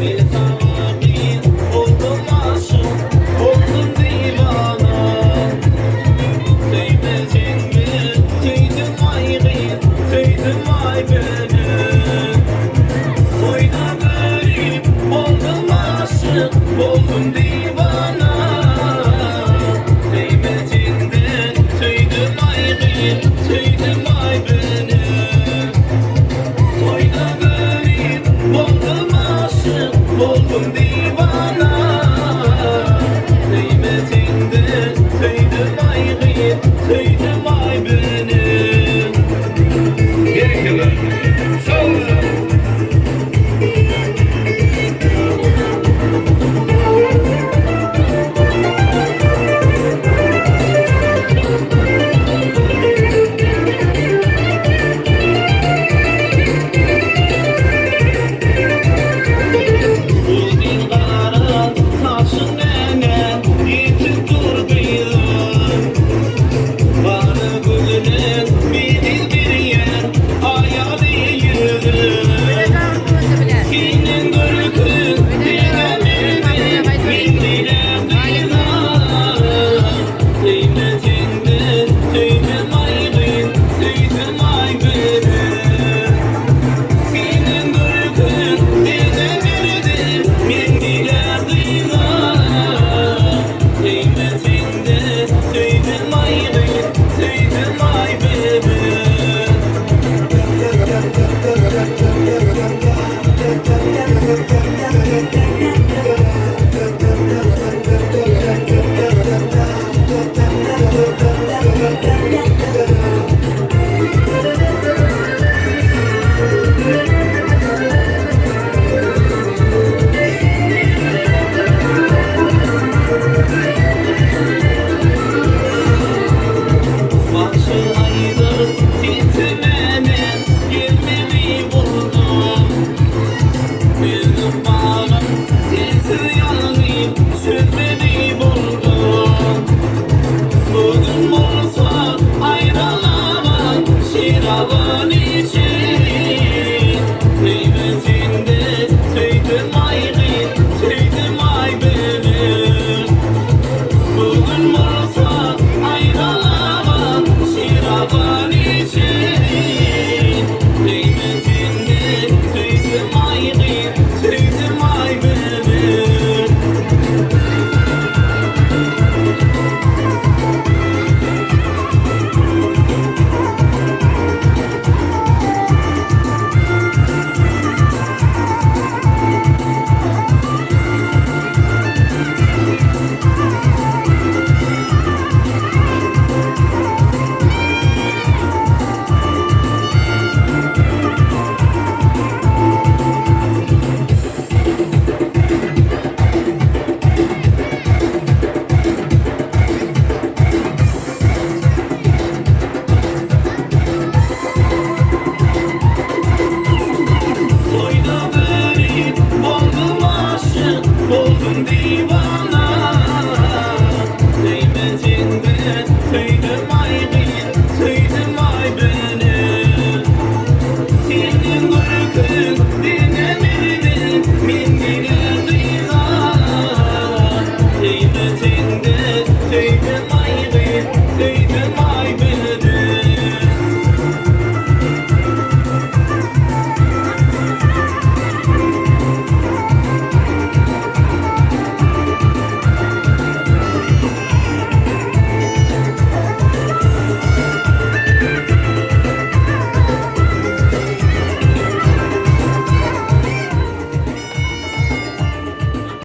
Men saňa gyz boldum aşyk, boldum diwana. Söýmeseňmi, söýdüm aý gyz, söýdüm aý meni. Toýda görüp boldum aşyk, boldum diwana. Söýmeseň-de söýdüm aý gyz, söýdüm aý meni. Toýda görüp boldum aşyk, boldum diwana. Söýmeseň-de söýdüm aý gyz, söýdüm aý meni. Berekella. Sag boluň. Uzyn gara saçyň näme ýetip dur gyzym. Gara gözüne meni berýän aýaly ýüzüm. Seniň görküň deňemirdi men bile gyza. Söýmeseň-de söýdüm aý gyz, söýdüm aý meni. Seniň görküň deňemirdi men bile gyza. Söýmeseň-de söýdüm aý gyz, söýdüm aý meni. Bagşy aýdyr sensiz Gelmeli boldum. Meniň bagym sensiz ýalňyz sönmeli boldum. Bu gün bolsa aýralaman şerabyn içerin. Söýmeseň-de söýdüm aý gyz, söýdüm aý meni. Bu gün bolsa aýralaman şerabyn içerin. Söýmeseň-de söýdüm aý gyz, söýdüm aý meni. Toýda görüp boldum aşyk, boldum diwana. Söýmeseň-de söýdüm aý gyz, söýdüm aý meni. Seniň görküň deňemirdi men diňe gyza. Söýmeseň-de söýdüm aý gyz, söýdüm.